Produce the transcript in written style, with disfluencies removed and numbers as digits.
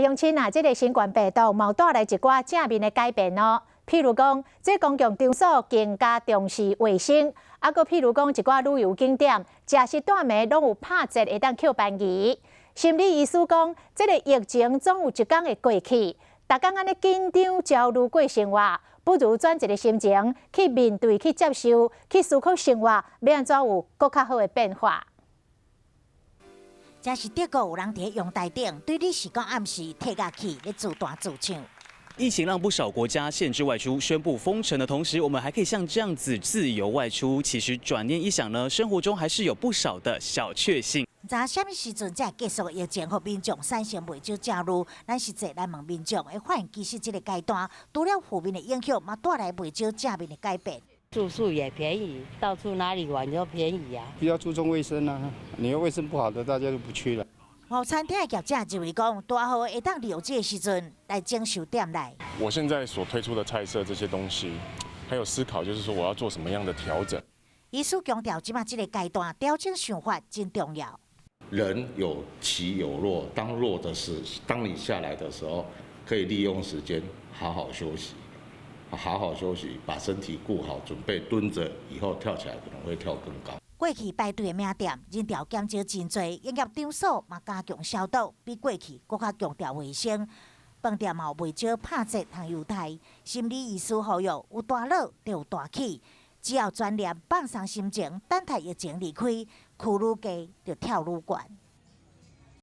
鄉親啊，這個新冠病毒嘛帶來一寡正面的改變哦。譬如講，這公共場所更加重視衛生，啊，閣譬如講一寡旅遊景點，食食頓暝攏有拍折會當抾便宜。心理醫師講，這個疫情總有一天會過去，逐工按呢緊張焦慮過生活，不如轉一個心情去面對、去接受、去思考生活，欲按怎有閣較好的變化。這是德國有人佇陽台頂，對你是講暗時退下去咧自彈自唱。疫情讓不少國家限制外出、宣布封城的同時，我們還可以像這樣子自由外出。其實轉念一想呢，生活中還是有不少的小確幸。毋知啥物時陣才會結束疫情，予民眾產生袂少焦慮。咱實際來問民眾，會發現其實這個階段，除了負面的影響，嘛帶來袂少正面的改變。住宿也便宜，到處哪裡玩都便宜啊。比較注重衛生啊，你要衛生不好的，大家就不去了。有餐廳的業者認為講，大戶會當利用這個時陣來整修店內。我現在所推出的菜色這些東西，還有思考，就是說我要做什麼樣的調整。醫師強調，這馬這個階段調整想法真重要。人有起有落，當落的時，當你下來的時候，可以利用時間好好休息，好好休息，把身體顧好，準備蹲着以後跳起來可能會跳更高。過去排隊的名店人潮減少真濟，營業場所嘛加強消毒，比過去閣較強調衛生。飯店嘛有袂少拍折通優待。心理醫師呼籲：有大落就有大起，只要轉念放鬆心情，等待疫情離開，區愈低就跳愈懸。